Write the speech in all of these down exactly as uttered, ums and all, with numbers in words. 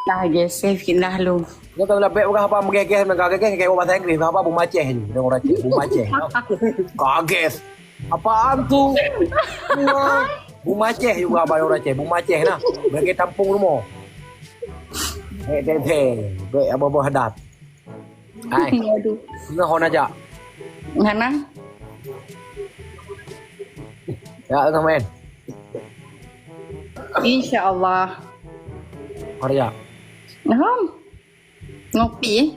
Nah, guys, saya fitnah lu. Nyoe ka lheueh bèk peugah haba meugèh-gèh, meugèh-gèh, gèh bahasa Inggréh, haba bumacèh nyoe, orang Aceh, bumacèh. Ka gèh. Apaan tu? Wah, bumacèh juga haba orang Aceh, bumacèh nah. Meugèh tampung rumoh. Bèk, bèk, bèk, bèk, apa-apa hadat. Hai. Aduh. Ngah hon aja. Ngana? Ya, tengah main. Insya Allah. Arya. Ngahom. Ngopi.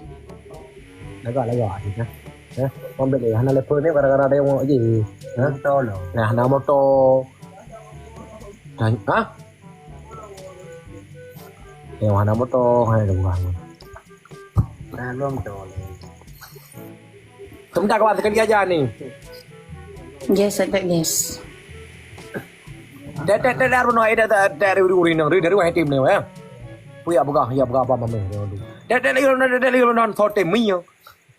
Lagak, lagak. Ya. Ya. Ambil ya. Hana level ni gara-gara ada yang mau je. Ya. Motor lah. Nah, hana motor. Dan, ha? Yang hana motor, hana ada orang. Nah, belum tahu. Sebentar kawan sekali aja ni. Yes, ada yes. Dak dak dak dak runo dak dak dak uri uri nang uri dari wahai tim ni ya. Puya pegang ya pegang apa mami. Dak dak lagi runo dak dak lagi runo sote mi ya.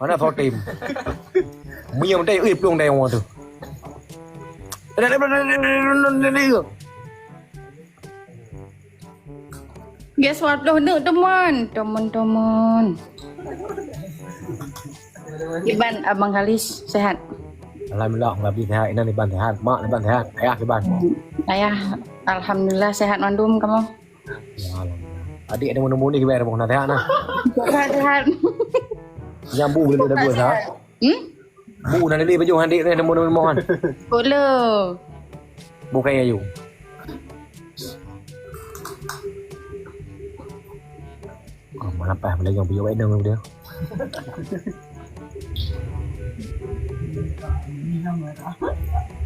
Mana sote mi? Mi ya mesti eh pelung dah yang tu. Dak dak dak dak dak. Guess what? Loh, neuk teman. Teman-teman. Iban, Abang Halis, sehat? Alhamdulillah, Nabi sehat. Inan Iban sehat. Mak Iban sehat. Ayah Iban. Ayah, alhamdulillah sehat mandum kamu. Ya, alhamdulillah. Adik ada mana muni ke bayar pun sehat nah. Sehat, sehat. Nyambu boleh dah buat ha. Hmm? Bu na lé baju adik ni nemu-nemu han. Kok le. Bukan ayu. Oh, mana pas boleh yang baju baik dong dia.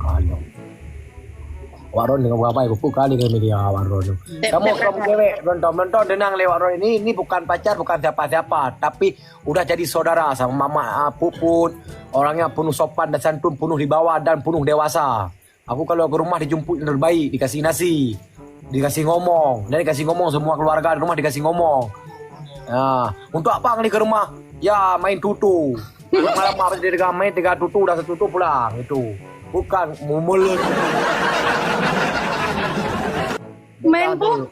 Kalau Wak Ron dengan Wak Bai pupuk kali dengan media Wak Ron tu. Kamu kamu cewek nonton nonton tenang lewat Ron ini ini bukan pacar bukan siapa-siapa tapi udah jadi saudara sama Mamat ah, Puput. Orangnya penuh sopan dan santun, penuh wibawa dan penuh dewasa. Aku kalau ke rumah dijemput yang terbaik, dikasih nasi, dikasih ngomong, dan dikasih ngomong semua keluarga di rumah dikasih ngomong. Ya, untuk apa ngeli ke rumah? Ya, main tutu. Malam-malam apa dia main tiga tutu dah setutu pulang itu. Bukan mulut. Main tu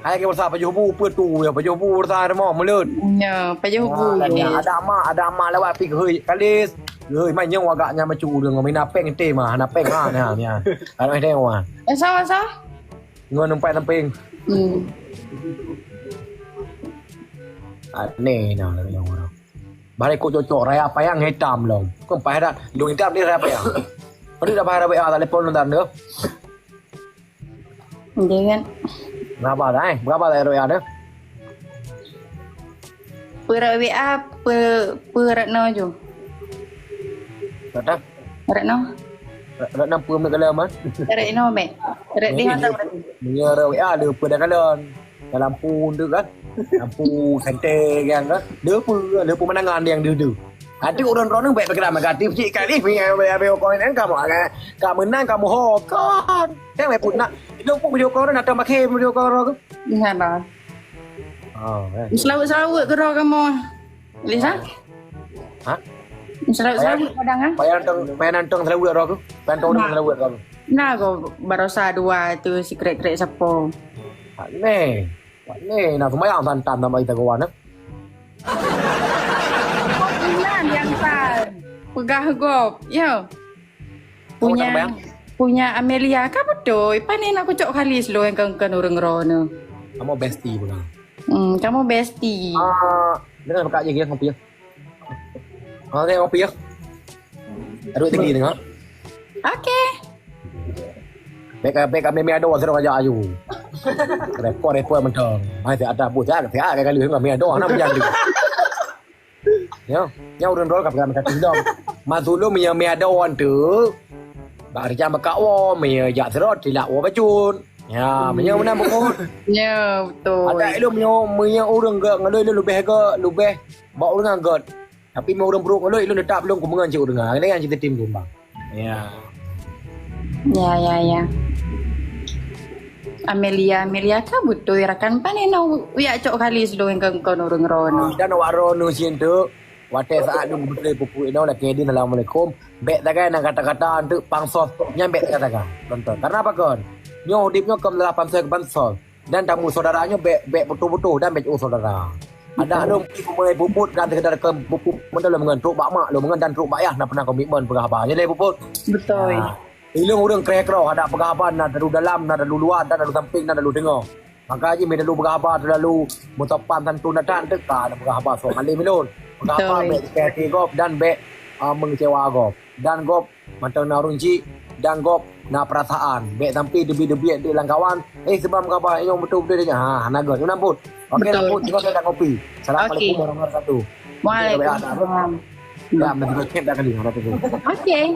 Hai ke beurasa pajoh bu peue tu ya pajoh bu beurasa ada mah meuleut. Ya, pajoh bu. Ada mak, ada mak lewat pi geuhôi kalis. Geuhôi mai nyang wagak nyan macu ureueng mina peng te mah, hana peng ha nya nya. Kalau ada wah. Asa asa. Ngon numpai samping. Hmm. Aneh nah nyang orang. Bare ko cocok raya payang hitam long. Kau payah dah. Hidung hitam ni raya payang. Perlu dah payah dah telepon nonton tu. Jangan. Berapa dah eh? Berapa dah R W A dah? Perak W A pe perak no jo. Kata? Perak no. Perak no pun nak kalam ah. Perak no mek. Perak di hotel. Ni R W A ada perak kalam. Dalam pun tu kan. Lampu senter kan kan. Dia pun dia pun menangan dia yang dia tu. Adik orang-orang ni baik bergerak negatif cik kali punya abang kau ni kamu agak kau menang kamu hokon. Kan mai pun nak. Dia pun video kau nak tambah ke video kau tu. Ingat dah. Oh, kan. Selawat-selawat ke roh kamu. Lisa? Ha? Selawat-selawat kadang ah. Payah nonton payah nonton selawat roh tu. Payah nonton selawat roh. Nah, kau barosa dua tu secret-secret siapa? Aneh. Ni nak sembahyang santan sama kita kawan eh. Iman yang tan. Pegah gop. Ya. Punya punya Amelia ka betul. Ipan ni nak kucok kali slow yang kan urang rono. Kamu bestie pula. Hmm, kamu bestie. Ah, dengan buka je dia kopi. Okey, kopi ya. Aduh tinggi tengok. Okey. Bek bek kami mi ada wajar aja ayu. Rekor rekor mentong. Mai tak ada bu tak tak kali kami ada anak menjadi. Ya, ya urang dol kapal kata dong. Mazulum ya mi ada orang tu. Bak kerja mekak wo mi jak serot tilak wo bacut. Ya, meunyoe meunan bukon. Ya, betul. Ada ilung meunyoe meunyoe urang gak ngaloi lubeh gak lubeh bak urang gak. Tapi meu urang brok ngaloi ilung tetap lung kumengan cik urang. Ada yang cerita tim kumbang. Ya. Ya, ya, ya. Amelia, Amelia ka betul rakan pan eno uyak cok kali sedoi engkau engkau urang rono. Dan awak rono sien tu. Watée saat lôn beutôi peupuih inoe lakée dien assalamualaikum, bék tagai na kata-kata anteuk pansos nyan bék tagai-tagai. Tonton. Karena apa kon? Nyoe udeb nyoe kon adalah pansos keu bansos. Dan tamu saudara nyoe bèk, bèk putôh-putôh dan bèk jiôh saudara. Ada lom pi kumai puput kan sekedar ke puput mantong lom ngon trok bak mak lom ngon dan trok bak yah na pernah komitmen peugah haba. Jadi puput. Betul. Ha. Ilong ureueng kreh-kroh ada peugah haba na dalu dalam, na dalu luar, na dalu samping, na dalu teungoh. Maka jih meudalu peugah haba terlalu meusopan santun adat teuka na peugah haba sok alim ilon. Peugah haba Betul. Bèk sakét hati gob dan bèk uh, mengecewa gob. Dan gob mantong na ureueng chik dan gob na perasaan. Bèk sampai debi-debi di lam kawan. Eh sebab peugah haba nyang betul-betul dia. Ha, hana gob. Nyoe pun. Okey, Betul. Put, tinggal saya tak kopi. Assalamualaikum Okey. warahmatullahi wabarakatuh. Waalaikumsalam. Ya, mesti kecek tak kali. Ada tu. Okey.